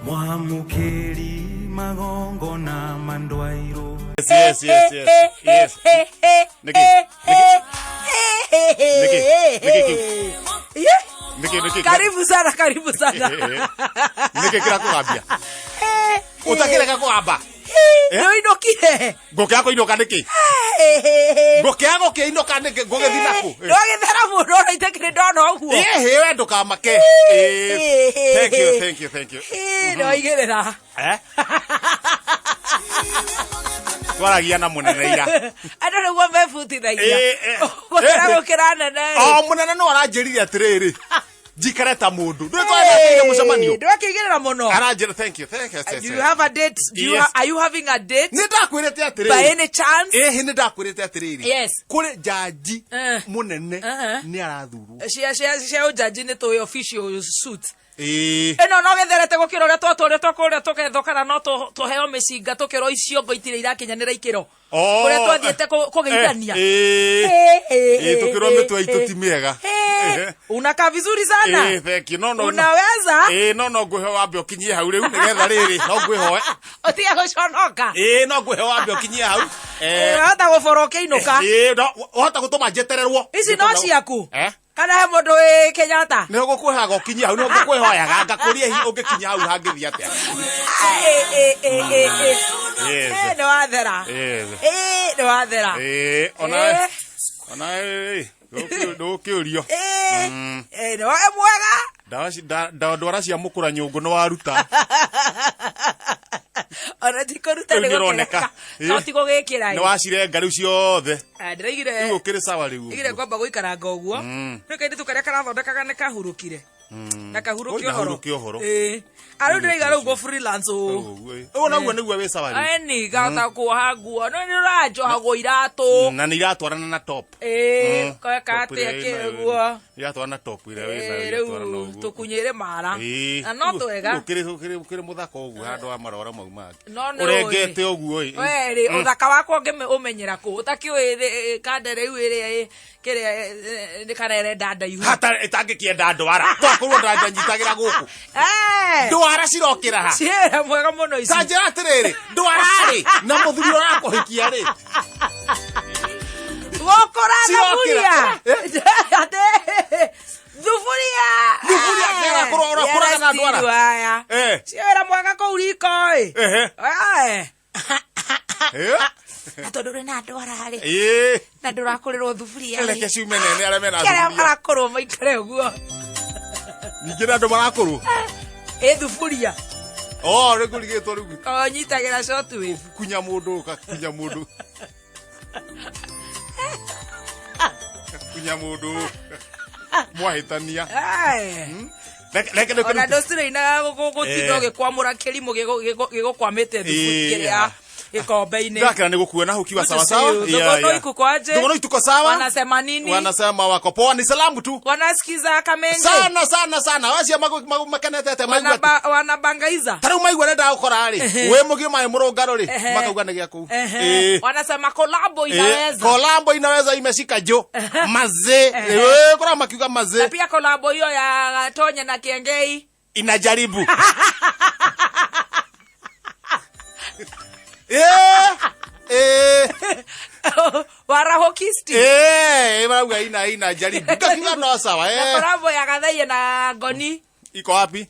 Mwamũkĩri magongona mandwairwo. Yes. Nĩkĩ? Nĩkĩ? Nĩkĩ kĩu? Nĩkĩ nĩkĩ? Karibu sana, karibu sana. Nĩkĩ kĩrakũgambia? Ũtakĩreka kũgamba. Eh? Nĩũinũkire. Ngũkĩaga kũinũka nĩkĩ? Ngũkĩaga gũkĩinũka nĩkĩ? Ngũgĩthiĩ nakũ? Ndwagĩthera mũno ona itekĩrĩ ndona ũguo. Ĩhĩ we ndũkamake. Ĩĩ. Thank you, thank you, thank you. Nĩwaigĩrĩra. Eh? Twaragia na mũnene ira. Andũ nĩguo mebutithagia. Eh, eh. Gũkĩra Eh. gũkĩra nene. O mũnene no aranjĩrire atĩrĩrĩ. Njikare ta mũndũ. Ndũĩ twathakĩire mũcemanio. Ndwakĩigĩrĩra mũno. Aranjĩra thank you, thank you. thank Do you. you have a date? Do you Yes. are you having a date? Nĩ ndakwĩrĩte By atĩrĩrĩ. any chance? Ĩhĩ nĩ ndakwĩrĩte atĩrĩrĩ. Yes. Kũrĩ njanji Eh. mũnene Eh. nĩ arathurwo. Cia cia ũjanji nĩ tũĩ official suit. Ĩĩ. Ĩno no gĩtherete gũkĩra ũrĩa twatwarĩtwo kũrĩa tũgethwo kana no tũheo mĩcinga tũkĩrwo iciongo itirĩ irakinyanĩra ikĩro. Oh. Kũrĩa twathiĩte kũgeithania. Ĩĩ. Eh, Ĩĩ, tũkĩrwo mĩtwe itũ ti mĩega. Eh, unakaa vizuri sana. Ĩĩ, thank you. No, no, no. Unaweza? Ĩĩ, no no ngwĩhe wambe ũkinyie hau rĩu nĩgetha rĩrĩ no ngwĩhoe. Ũtige gũconoka. Ĩĩ, no ngwĩhe wambe ũkinyie hau. Eh, Wahota gũborwo ũkĩinũka. Ĩĩ, no wahota gũtũma njetererwo. Ici no ciaku. Eh? Kana he mũndũ wĩ Kenyatta? Nĩ ũgũkwĩhoyaga ũkinyie hau, nĩ ngũkwĩhoyaga ngakũria hihi ũngĩkinya hau hangĩthiĩ atĩa. Eh, eh, eh, eh, eh. Yes. Eh, nĩ wathera. Yes. Eh, nĩ wathera. Ĩĩ, ona Eh. ona ĩĩ, ndũgũkĩũrio. Eh, eh, nĩ mwega. Ndawa ndwara cia mũkũra nyũngũ nĩ waruta. Ona ti kũruta Rĩu nĩ nĩ ũroneka. gũkĩreka. No ti gũgĩkĩra. Nĩ wacirenga rĩu ciothe. Ah, ndĩraigire Rĩu ũkĩrĩ sawa rĩu. igire kwamba gũikaranga ũguo nĩ kairĩtu karĩa karathondekaga nĩ kahurũkire na kahurũke Oi, ũhoro nahurũke ũhoro. Ĩĩ. arĩu ndĩraiga rĩu go freelance ũũ Ũguo, ĩ. Ũguo naguo nĩguo wĩ sawa rĩu. eni gahota kuoha nguo no nĩ ũranjohagwo iratũ Na nĩ iratwarana na top. ĩĩ koeka Top atĩa ĩrĩa wĩ nayo, kĩguo Iratwarana na top ĩrĩa wĩ nayo, Ĩĩ, iratwarana rĩu ũguo. tũkunyĩre mara Ĩĩ. na no twega Ũkĩrĩ mũthaka ũguo handũ wa marora mau mangĩ. No nĩ Ũrengete ũguo ĩ. we rĩ ũthaka wakwa ũngĩũmenyera kũ ũtakĩũĩ kande rĩu ĩrĩa kĩrĩa nĩ kana ĩrenda ndaihu Hata ĩtangĩkĩenda ndwara. Twakorwo ndanyitagĩra gũkũ. Eh! Ndwara cirokĩra ha. Ciĩra mwega mũno ici Ta njĩra atĩrĩrĩ, ndwara rĩ na mũthuri ũrakũhikia rĩ. Gũkũra Cirokĩra. thaburia Atĩ, thuburia Thuburia, kĩra ũrakũraga na ndwara. aya Eh. ciĩra mwega kũu riko ĩ Ehe. Eh. Eh. Na tondũ ũrĩ na ndwara rĩ Ĩĩ. na ndũrakũrĩrwo thuburia rĩ Reke ciume nene arĩa mena arĩa thuburia. marakũrwo maikare ũguo Ningĩ na andũ marakũrwo. ĩ thuburia Oh, rĩu ngũrigĩtwo rĩu o nyitagĩra short wave kunya mũndũ ũkakunya mũndũ. Kunya mũndũ. Mwahĩtania. Eh. Reke reke reke ona ndũcirainaga gũtinda Eh. ũgĩkwamũra kĩrimũ gĩgũkwamĩte Eh, kĩrĩa gĩkombe-inĩ Ndakira nĩ gũkuona hukiwa Good to sawa see sawa. you. Thugono iko kwaje? Thugono ituko sawa. Wanasema nini? Wanasema wako poa, ni salamu tu. Wanasikiza Kamenje Sana sana sana. Wacia makenete maigua. Wanabangaiza Ta rĩu maigua nĩ ndagũkora rĩ. Wĩ mũgima maĩ mũrũngarũ rĩ. Ehe. Makauga nĩ gĩaku. Ehe. Ĩĩ. Wanasema kolabo Ĩĩ, inaweza Kolambo inaweza imeshika jo. Mazee. Ehe. Eh, kora makiuga na mazee. pia kolabo hiyo ya Tonye na Kiengei Inajaribu. Eh. Eh. warahokisti Eh, marauga ina inajaribu. Ngakiuga no sawa na eh. kolabo ya Gathaiya na Ngoni Iko wapi?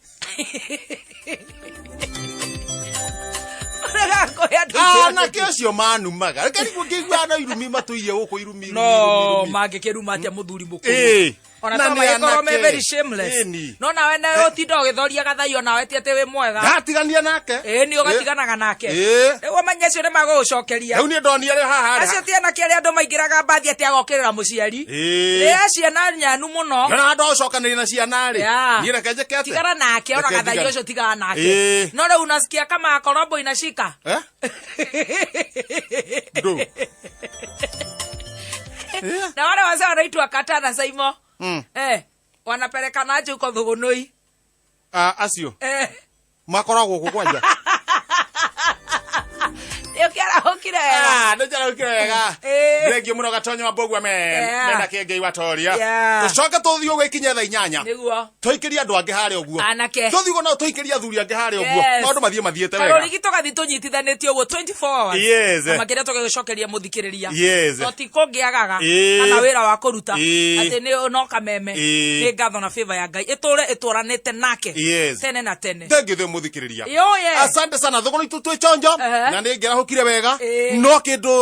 Ũrĩa andũ Anake acio manumaga. Reke niguo ngĩigua no irumi matũirie gũkũ irumi. no irumi, irumi. mangĩkĩruma atĩa mũthuri mũkũrũ Ĩĩ. ona Na to nĩ magĩkorwo me anake. very shameless Ĩni. no nawe nawe ũtinda ũgĩthoria Gathaiya onawe ti atĩ wĩ mwega Ndatigania nake. ĩĩ nĩ ũgatiganaga nake Ĩĩ. rĩu ũmenye acio nĩ magũgũcokeria Rĩu niĩ ndonire rĩ haha rĩ. acio ti anake arĩa andũ maingĩraga mbathi atĩ agokĩrĩra mũciari Ĩĩ. rĩa ciana nyanu mũno Ndona andũ agũcokanĩria na ciana rĩ. Yeah. Niĩ reke njĩke atĩa? Tigana nake ona Reke Gathaiya ndigane. ũcio tigana nake Ĩĩ. no rĩu unasikia kama korombo inashika Eh? Ndũ. Na wale wazee wanaitwa kata na Saimo eh, wanapelekanaje huko Thugunui? Ah, acio Eh, makoragwo kũ kwanja nĩũkĩarahũkire. wega. Ah, nä njarahå wega Ĩĩ. thengio må no gatonya wa mbogua men Yeah. mena kä ngei watoria Yeah. tå coke tå thiä å gä kinye thaa inyanya Nĩguo. tå ikä rie andå angä harä å guo Anake. tå thiä å no tå ikä rie athuri angä harä å guo Yes. maå ndå mathiä mathiä te wega Karũrigi tũgathiĩ tũnyitithanĩtie ũguo 24 hours. Yes. Na makĩria tũgagĩcokeria mũthikĩrĩria. Yes. To ti kũngĩagaga Ĩĩ. kana wĩra wa kũruta Ĩĩ. atĩ nĩ no kameme Ĩĩ. nĩ ngatho na favor ya Ngai ĩtũre ĩtwaranĩte nake Yes. tene na tene. thengio thä må thikä rä ria Yo, yeah. asante sana thå itå twä chonjo Ehe. na nä ngä rahå kire wega Ĩĩ. no kä ndå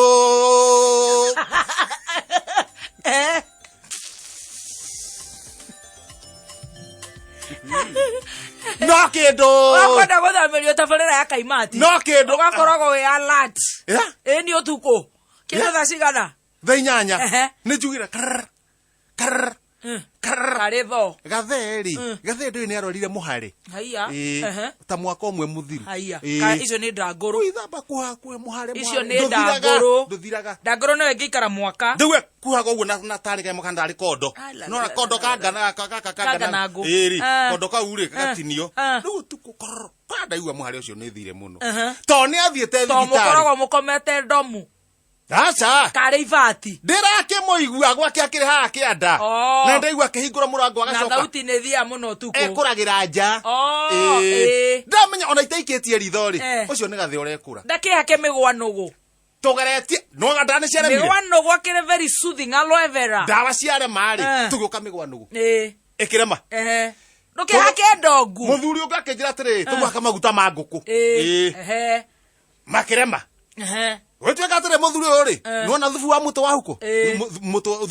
Eh. no kä ndå Wakwenda gũthamĩrio tabarĩra ya kaimati no kä ndå ũgakoragwo wĩ alert Yeah. ĩ nĩ ũtukũ kĩndũ Yeah. thaa cigana thaa inyanya Ehe. nä njugire karr karr karr karĩ tho gathee rĩ gathee ndå nä arorire må harä haiya Ĩĩ, Ehe. ta mwaka ũmwe mũthiru haiya Ĩĩ. Ka- icio nĩ ndangũrũ Gwĩthamba kũhakwe mũhare icio mũhare. nĩ Ndũthiraga, ndangũrũ ndũthiraga ndangũrũ nĩyo ĩngĩikara mwaka ndauga kuhaga ũguo na na tarĩ kemo kana ndarĩ kondo Ala, no na la, kondo la, la, kangana gaka gaka Kanga na ngũ. ĩrĩ Ah. kondo kau rĩ gagatinio Ah. rĩu ũtukũ kororo kwa ndaigua mũhare ũcio nĩ thire mũno Aha. to nĩ athiĩte to thibitarĩ mũkoragwo mũkomete ndomu aca karĩ ibati ndĩrakĩmũigua gwake akĩrĩ haha kĩanda Oh. na ndaigua akĩhingũra mũrango na agacoka thauti nĩ thiaga mũno ũtukũ ekũragĩra nja Oh, Ĩĩ. ĩĩ. ndamenya ona itaikĩtie ritho rĩ Eh. ũcio nĩ gathĩ ũrekũra ndakĩhake mĩgwa nũgũ tũgeretie noga ndawa nĩ ciaremire mĩgwa nũgũ akĩrĩ very soothing aloe vera ndawa ciarema rĩ Eh. tũgĩũka mĩgwa nũgũ ĩĩ ĩkĩrema ehe ndũkĩhake ndongu mũthuri ũngĩ akĩnjĩra atĩrĩ tũmũhaka maguta ma ngũkũ ĩĩ Ĩĩ. ehe makĩrema ehe gwĩtuĩka atĩrĩ mũthuri ũyũ rĩ Eh. nĩwona thubu wa mũtwe wa huko Ĩĩ.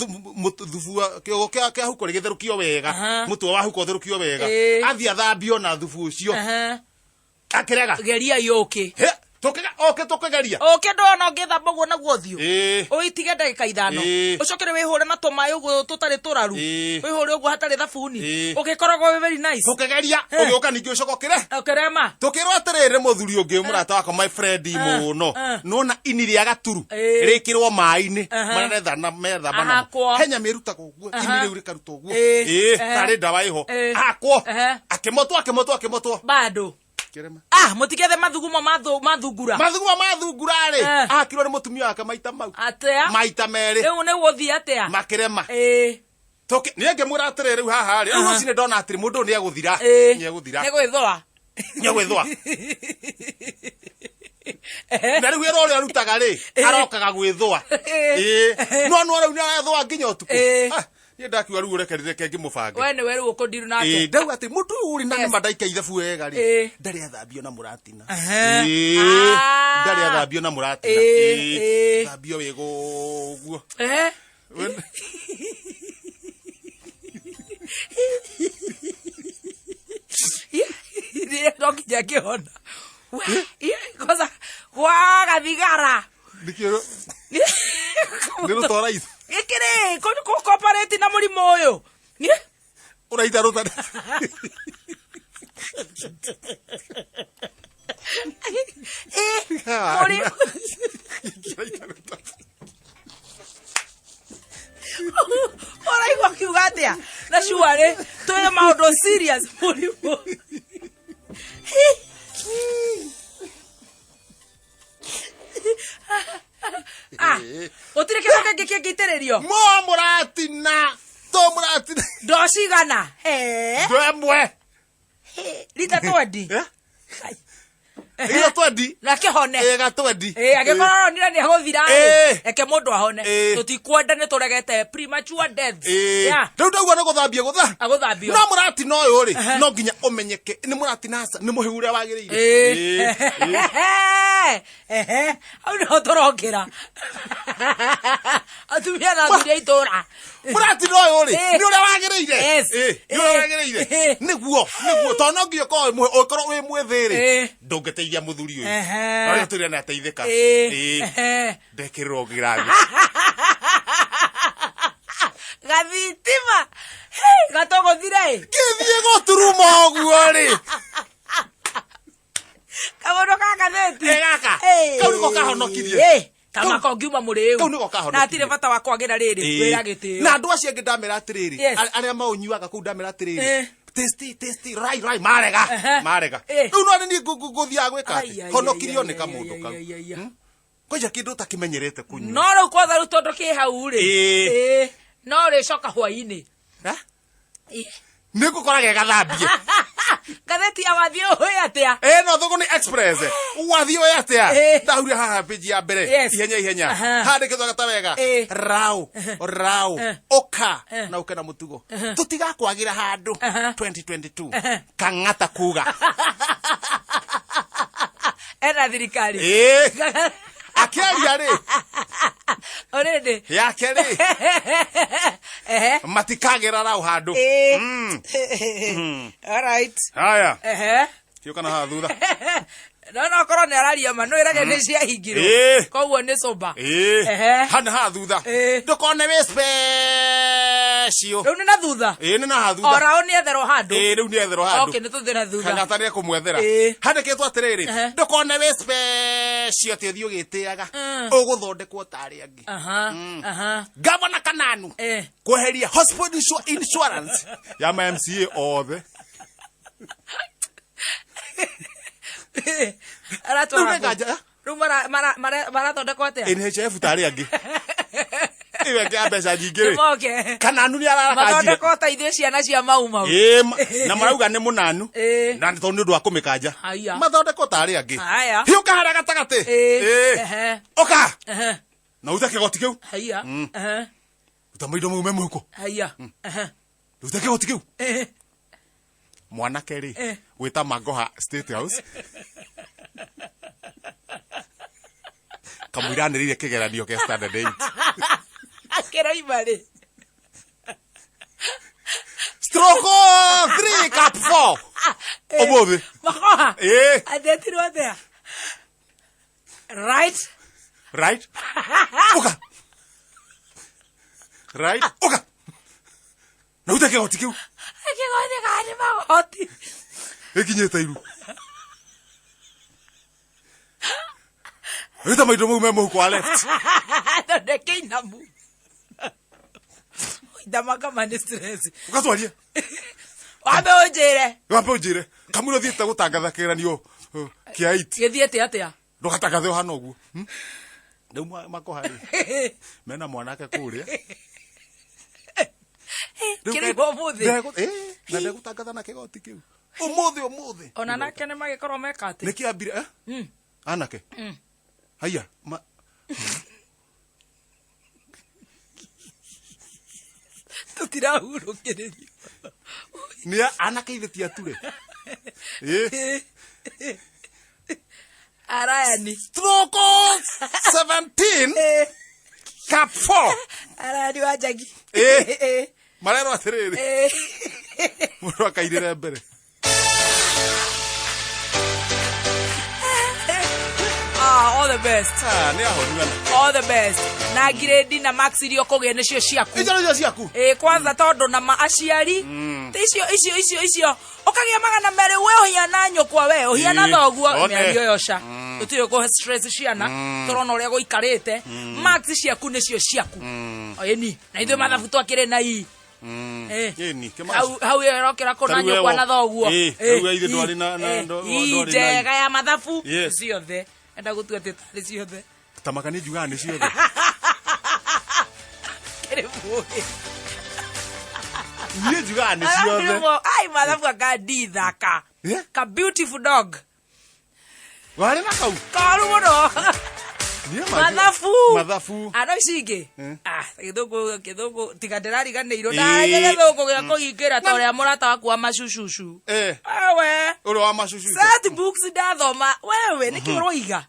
Thubu wa kĩogo kĩa huko rĩgĩtherũkio wega Aha. mũtwe wa huko ũtherũkio wega Ĩĩ. athiĩ athambio na thubu ũcio ehe akĩrega geria yũkĩ Hĩ, oke tũkĩgeria ũkĩ ndona ũngĩthamba ũguo naguo ũthiũ Ĩĩ. ũitige ndagĩka ithano Ĩĩ. ũcoke rĩ wĩhũre na tũmaĩ ũguo tũtarĩ tũraru Ĩĩ. wĩhũre ũguo hatarĩ thabuni Ĩĩ. ũgĩkoragwo wĩ very nice tũkĩgeria Eh. ũgĩũka ningĩ ũcokokĩre ũkĩrema tukirwo atiriri muthuri ungi murata wakwa my friend muno eh. nona ini ria gaturu Ĩĩ. rikirwo mai-ini Aha. maria methana methamba namo Ahakwo. henya mĩrutaga ũguo ini Aha. rĩu rĩkarutwo ũguo Ĩĩ. ĩĩ Ehe. tarĩ ndawa ĩho Ĩĩ. ahakwo Ehe. akĩmotwo akĩmotwo akĩmotwo bado Kĩrema. ah mũtikethe mathugumo ma thungura mathuguma ma thungura rĩ Eh. ahakirwo nĩ mũtumia wake maita mau atĩa maita merĩ rĩu nĩ gũthiĩ atĩa makĩrema ĩĩ niĩ ngĩmwĩra atĩrĩ rĩu haha rĩ rĩu Aha. rũcinĩ ndona atĩrĩ mũndũ ũyũ nĩegũthira ĩĩ nĩegũthira nĩ gwĩthũa nĩegwĩthũa na rĩu wĩra ũrĩa arutaga rĩ Ĩĩ. arokaga gwĩthũa Ĩĩ. Ĩĩ. no no rĩu nĩarethũa nginya ũtukũ Ĩĩ. Ah, niĩ ndakiuga rĩu ũreke reke ngĩmũbange we nĩwe rĩu ũkũndiru Ĩĩ, nake ndauga atĩ mũndũ ũyũ ũrĩ na Yes. nĩma ndaika ithabu wega rĩ Ĩĩ. ndarĩ athambio na mũratina Aha. Ĩĩ, Ah. ndarĩ athambio na mũratina Ĩĩ, Ĩĩ, ĩĩ. thambio wĩga ũguo Ehe. no nginya ngĩhona We, ie, kwanza gwaga thigara nĩkĩo nĩ rũta ũraitha gĩkĩrĩ kũkoparĩti na mũrimũ ũyũ Ie, ũraitha rũta ĩ, mũrimũ Ũraitha rũta ũraigua kiuga atĩa na cuarĩ twĩ maũndũ serious mũrimũ Ah, gũtirĩ kĩndũ kĩngĩ kĩngĩitĩrĩrio mo mũratina to mũratina ndo cigana He, ndwemwe rita twendi Eh? ĩyo twendi na kĩhone ĩga twendi Ĩ, angĩkorwo aronire nĩ agũthira Ĩ. rĩ reke mũndũ ahone Ĩ. tũtikwenda nĩ tũregete premature deaths Ĩ. Yeah, rĩu ndaigua nĩ gũthambia gũtha agũthambio no mũratina ũyũ rĩ Aha. no nginya ũmenyeke nĩ mũratina aca nĩ mũhĩu ũrĩa wagĩrĩire Ĩ. Ĩ, ĩ. Ehe, hau nĩho tũrokĩra atumia na athuri a itũra mũratina ũyũ rĩ Ĩ. nĩ ũrĩa wagĩrĩire Yes. Ĩ, nĩ ũrĩa Ĩ. wagĩrĩire Ĩ. nĩguo nĩguo tondũ no nginya ũkorwo wĩ mũhĩ- ũkorwo wĩ mwĩthĩ rĩ Ĩ. ndũngĩteithia mũthuri ũyũ Ehe. no rĩu tũrĩa nĩ ateithĩka Ĩ. Ĩ. Ehe. ndekĩrĩrwo ngirathi gathitima Hei, gatũgũthire ĩ ngĩthiĩ gũturuma ũguo rĩ kamũndũ ka ngathĩti Ĩ, gaka. Ĩ. Kau nĩko kahonokirie. Ĩ, kamaka ũngiuma mũrĩu Kau nĩko kahonokirie. na hatirĩ bata wa kwagĩra rĩrĩ wĩra gĩtĩo na andå acio angä ndamera atä Yes. rä arä a maånyuaga kå u ndamera atä rä Eh. tasty tasty rai rai marega Ehe. marega Eh. rä u no nä niä ngå thiaga gwä ka Ai, atä ai, honokirio ai, nä ai, kamå ndå ai, kau ai, ai, ai. Hmm? Kwanja kindu utakimenyerete kunyua. No rĩu kwatha rĩu tondũ kĩ hau rĩ. Ĩĩ. Ĩĩ. No rĩcoka hwainĩ. Ha? Ĩĩ. Nĩ ngũkora ge gathambie. Ngathĩti ya wathiĩ ũĩ atĩa? Ĩno Thũgũnĩ Express. Wathiĩ ũĩ atĩa? Ĩĩ. Ndahuria haha page ya mbere. Yes. Ihenya ihenya. Aha. Handĩkĩtwo gata wega. Ĩĩ. Rau. Rau. Eh. Ũka Eh. na ũke na mũtugo. Tũtigakwagĩra handũ Aha. 2022. Kang'ata kuga. Ena thirikari. Ĩĩ. Akĩaria rĩ, Already. yake rĩ, Ehe. matikagĩra rau handũ. Ĩĩ. Mm. All right. Haya. Ehe. Kĩũka na haha thutha. No no korwo nĩ araria ma no ĩrage nĩ ciahingirwo. Ĩĩ. Koguo nĩ soba. Ĩĩ. Ehe. Hana haha thutha. Ĩĩ. Ndũkone wĩ special. Rĩu nĩ na thutha. Ĩĩ nĩ na haha thutha. Orao nĩ etherwo handũ. Ĩĩ rĩu nĩ etherwo handũ. Okay, nĩ tũthiĩ na thutha. Kang'ata nĩ ekũmwethera. Ĩĩ. Handĩkĩtwo atĩrĩrĩ, Ehe. ndũkone wĩ special atĩ ũthiĩ ũgĩtĩaga. Mm. Ũgũthondekwo ta arĩa angĩ. Aha. Aha. Gavana Kananu Eh. kweheria hospital insurance ya ma MCA othe. Rĩu Aratwara nĩ nganja, eh? Rĩu marathondekwo atĩa? NHIF ta arĩa angĩ. Ĩyo ĩngĩ ya mbeca nyingĩ rĩ. Nĩmoke. Kananu nĩ ararakajire. Mathondekwo ta ithuĩ ciana cia mau mau. Ĩĩ, na marauga nĩ mũnanu. Ĩĩ. Na nĩ tondũ nĩ ũndũ wa kũmĩkanja. Haya. Mathondekwo ta arĩa angĩ. Haya. Hiũka harĩa gatagatĩ. Ĩĩ. Ĩĩ. Ehe. Ũka. Ehe. Na ute kĩgoti kĩu. Haya. Ehe. Ruta maindo mau me mũhuko. Haya. Ehe. Ruta kĩgoti kĩu. Eh. Mwanake rĩ, Eh. gwĩta Mangoha State House. Kamũira anĩrĩire kĩgeranio kĩa standard 8. Akĩroima rĩ. Stroke 3 cup 4. Ũmũthĩ. Makoha. Ĩĩ. Athetirwo atĩa? Right. Right? Ũka. Right? Ũka. Na ute kĩgoti kĩu. Kĩgoti kana nĩ magoti. Ĩkinyĩte iru. Ruta maindo mau me mũhuko wa left. Thondeke inamu. Ndamaka nĩ stress. Ũgatwarie. Wambe ũnjĩre. Wambe ũnjĩre. Kamũira ũthiĩte gũtangatha kĩgeranio kĩa 8. Gĩthiĩte atĩa? Ndũgatangathe ũhana ũguo. Hmm? Rĩu makoha rĩ. Mena mwanake kũrĩa. Rĩu Kĩrĩma ũmũthĩ. Ĩĩ, na ndegũtangatha na kĩgoti kĩu. Ũmũthĩ ũmũthĩ. Ona nake nĩ magĩkorwo meka atĩ. Nĩ kĩambire eh? Anake. Haiya. Ma... Tũtirahurũkĩrĩrio. Nĩ anake ithe ti ature. Ĩĩ. Arayani. Stroke 17 cup 4. Arayani wa Njagi. Ĩĩ. Marerwo atĩrĩrĩ. Ĩĩ. Mũndũ akairĩre mbere. Ah, all the best. Ah, nĩ ahonu anake. All the best. Na grade na marks iria ũkũgĩa nĩcio ciaku. Icio nĩcio ciaku. Ĩ kwanza tondũ na ma aciari ti icio icio icio icio ũkagĩa 200 we ũhiana nyũkwa we ũhiana Ĩĩ, thoguo one. mĩario ĩyo ca tũtirĩ kũhe stress ciana tũrona ũrĩa gũikarĩte marks ciaku nĩcio ciaku ĩni na ithuĩ mathabu twakĩrĩ na i Eh. Ĩni, kĩmaci. hau hau ĩyo ĩrokĩra kũna Ta rĩu nyũkwa wewo. na thoguo Ĩĩ, Ĩ, rĩu ithe i, ndwarĩ na- na- ĩ, ndwarĩ i na i. njega ya mathabu Yes. ciothe enda gũtua atĩ tarĩ ciothe Tamaka nĩ njugaga nĩ ciothe. kĩrĩ mũĩ Niĩ njugaga nĩ ciothe. Ai mathabu anga ndithaka. Yeah. Ka beautiful dog. Warĩ na kau. Koru mũno. Niĩ ma- Mathabu. Mathabu. Ano ici ingĩ. Ah, gĩthũngũ gĩthũngũ tiga ndĩrariganĩirwo. Ĩĩ. Ndaria gĩthũngũ gĩa kũhingĩra ta ũrĩa mũrata waku wa macucucu. Eh, Wewe. ũrĩa wa macucu. Set books ndathoma. Wewe nĩkĩ ũroiga?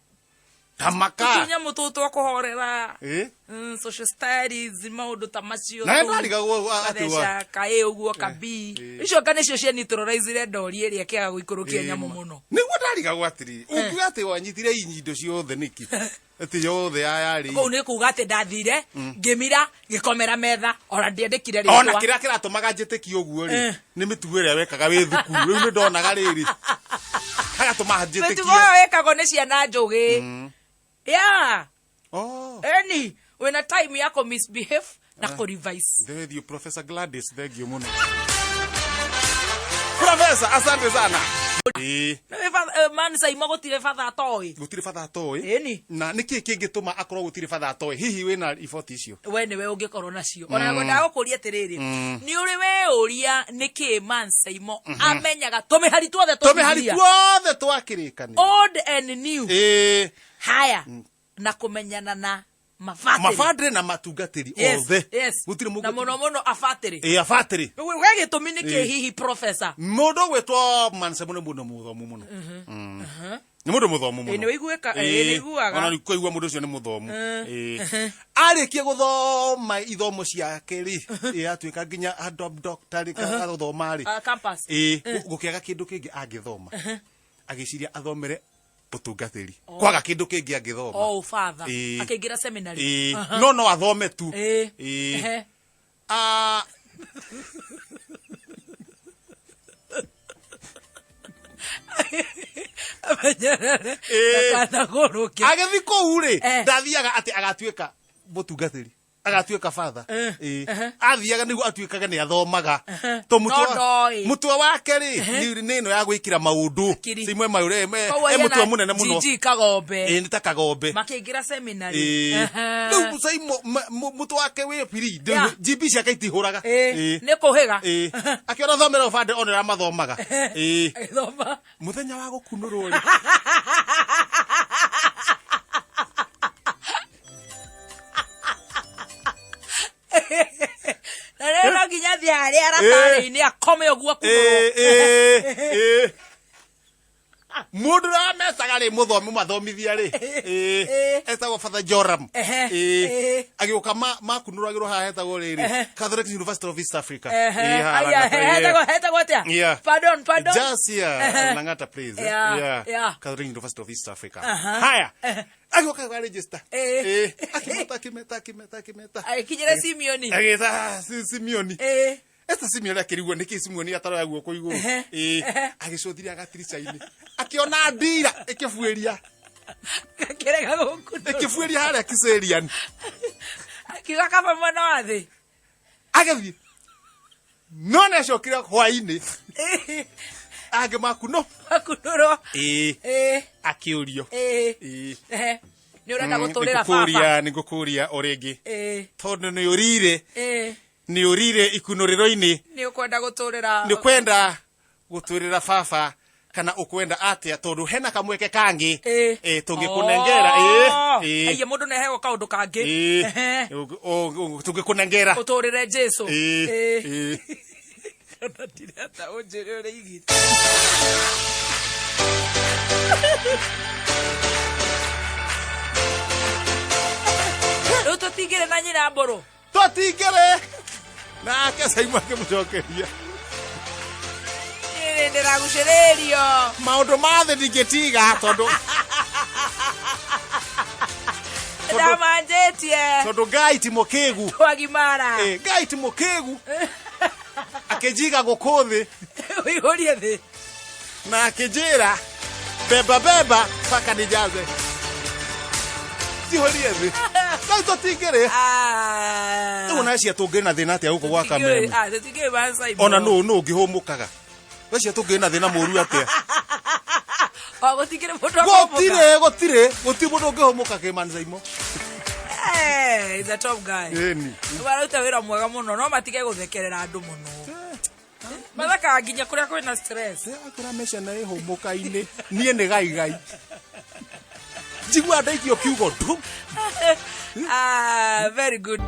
Tamaka. Tũnyamũ tũtũ twa kũhorera. Ĩĩ. Social studies maũndũ ta macio. Na ndarigagwo atĩ wa- Gatheca ka A ũguo ka B. Icio ka nĩcio cia neutralize ndori ĩrĩa ĩkĩaga gũikũrũkia nyamũ mũno. Nĩguo ndarigagwo atĩrĩ, ũngiuga atĩ wanyitire inyindo ciothe nĩkĩ? Atĩ yothe ya yarĩ. Kũu nĩ kuga atĩ ndathire ngĩmira ngĩkomera metha ona ndiandĩkire Ona rĩtwa. kĩrĩa kĩratũmaga njĩtĩkie ũguo rĩ, Eh. nĩ mĩtugo ĩrĩa wekaga wĩ thukuru. Rĩu nĩ ndonaga rĩrĩ. Hagatũma Mĩtugo njĩtĩkie. ĩyo ĩkagwo nĩ ciana njũgĩ. Yeah. Oh. Eni wĩna time ya kũ misbehave na kũ revise. Thank you Professor Gladys, thank you muno. Professor, asante sana. Ĩĩ. Man Saimo gũtirĩ batha atoĩ. Gũtirĩ batha atoĩ. Ĩni. Na nĩkĩ kĩngĩtũma akorwo gũtirĩ batha atoĩ? Hihi wĩna iboti icio? We nĩwe ũngĩkorwo nacio. Ona ngwendaga gũkũria atĩrĩrĩ, nĩ ũrĩ weũria nĩkĩ Man Saimo amenyaga tũmĩhari tuothe twa Tũmĩhari Bibilia? tuothe twakĩrĩkanĩra. Old and new. Ĩĩ. Haya, na kũmenyana na mabatĩrĩ. Mabandĩrĩ na matungatĩri Yes, othe. yes. Gũtirĩ Na mũno mũndũ. mũno abatĩrĩ. Ĩĩ, abatĩrĩ. We gĩtũmi nĩkĩ Ĩĩ. hihi professor? Mũndũ ũgwĩtwo Mansaimo nĩ mũndũ mũthomu mũno. Nĩ mũndũ mũthomu mũno. Ĩĩ, nĩ ũiguĩka- ĩĩ, nĩ iguaga. Ona kũigua mũndũ ũcio nĩ mũthomu. Ĩĩ. Arĩkia gũthoma ithomo ciake rĩ, ĩĩ, atuĩka nginya doctor rĩ, agathoma rĩ. Ah, campus. Ĩĩ, gũkĩaga kĩndũ kĩngĩ angĩthoma. Agĩciria athomere ũtungatĩri. Kwaga kĩndũ kĩngĩ angĩthoma. O father. Ĩĩ. Akĩingĩra seminary. Ĩĩ. Aha. No athome tu. Ĩĩ. Ĩĩ. Ehe. Ah, Amenyerere. Ĩĩ. Ndakanagũrũke. Agĩthiĩ kũu rĩ, Eh. ndathiaga atĩ agatuĩka mũtungatĩri, agatuĩka father. Eh. Ĩĩ. Athiaga nĩguo atuĩkage nĩ athomaga. To No ndoĩ. mũtwe wake rĩ, nĩ ĩno ya gwĩkĩra maũndũ. Hakiri. Simwe maũrĩ e Koguo mũtwe hena mũnene mũno. GG Kagombe. Ĩĩ, nĩ ta Kagombe. Makĩingĩra seminary. Ĩĩ. Ehe. Rĩu Saimo mũtwe wake wĩ biri. Yeah. GB ciake itihũraga. Ĩĩ. Ĩĩ. Nĩ kũhĩga. Ĩĩ. Akĩona thomera ũbandĩ ona ũrĩa mathomaga. Ĩĩ. Agĩthoma. Mũthenya wa gũkunũrwo rĩ, Na rĩu no nginya athiĩ harĩa arabarĩ-inĩ akome ũguo Ĩĩ, akunũrwo. ĩĩ, ĩĩ. Mũndũ ũrĩa wametaga rĩ, mũthomi mathomithia rĩ, ĩĩ, Ĩĩ. etagwo Father Joram. Ehe, Ĩĩ. ĩĩ. Agĩũka makunũragĩrwo haha hetagwo rĩrĩ Ehe. Catholic University of East Africa. Ehe. Ĩĩ, haha Aya, Lang'ata, ĩĩ. hetagwo atĩa? Yeah. Pardon, pardon. Just here, Ehe. Lang'ata place. eh? Yeah, Yeah. yeah. Catholic University of East Africa. Aha. Haya. Agĩũka kwa register. Ĩĩ. Ĩĩ. Akĩmeta, akĩmeta, akĩmeta, akĩmeta. Agĩkinyĩra Simeoni. Agĩta Simeoni. Ĩĩ. Eta Simeoni akĩrigwo nĩkĩ Simeoni ataroya guoko igũrũ. Ehe. Ĩĩ. Ehe. Agĩcũthĩria gatirica-inĩ. Akĩona ndira ĩkĩbuĩria. Akĩrega gũkunũrwo. Ĩkĩbuĩria harĩa Kiserian. Akiuga kaba mwena wa thĩ. Agĩthiĩ. No nĩacokire hwainĩ. Angĩ makuno. Akunũrwo. Ĩĩ. Ĩĩ. Akĩũrio. Ĩĩ. Ĩĩ. Ehe. Nĩ ũrenda gũtũrĩra baba. Nĩngũkũria, nĩngũkũria o rĩngĩ. Ĩĩ. Tondũ nĩ ũrire, Ĩĩ. nĩ ũrire ikunũrĩro-inĩ, Nĩ ũkwenda gũtũrĩra. nĩ ũkwenda gũtwĩrĩra baba kana ũkwenda atĩa, tondũ hena kamweke kangĩ. Ĩĩ. Ĩĩ, tũngĩkũnengera. Oh. Ĩĩ, ĩĩ. Aiya, mũndũ nĩaheagwo kaũndũ kangĩ. Ĩĩ. Ehe. Tũngĩkũnengera. Ũtũrĩre Jesu. Ĩĩ, Ĩĩ. ĩĩ. Ona ndirenda ũnjĩre ũrĩa igire. Rĩu tũtingĩrĩ na nyina mbũrũ. Tũtingĩrĩ. Nake Saimo akĩmũcokeria. Niĩ ndĩragucĩrĩrio. Maũndũ ma thĩ ndingĩtiga tondũ Ndamanjĩtie. tondũ Ngai ti mũkĩgu. Twagimara. Ĩĩ, Ngai ti mũkĩgu. Akĩnjiga gũkũ thĩ Ũihũrie thĩ. na akĩnjĩra beba beba mpaka nijaze. Njihũrie thĩ. Ngai tũtingĩrĩ. Ah. Rĩu ona cia tũngĩrĩ na thĩna atĩa gũkũ gwa Kameme? Ah, tũtingĩrĩ Man Saimo. Ona nũ ũngĩhũmũkaga? Wecia tũngĩrĩ na thĩna mũru atĩa? O gũtingĩrĩ mũndũ akũhũmũka. Gũtirĩ, gũtirĩ, gũtirĩ mũndũ ũngĩhũmũka kĩ Man Saimo. Eh, he's a top guy. Ĩni. Maruta wĩra mwega mũno no matige gũthekerera andũ mũno. Mathakaga nginya kũrĩa kwĩna stress. Akũra meciana ĩhũmũka-inĩ. Niĩ nĩ gaigai. Njiguaga ndaikio kiugo ndu. Ah, very good.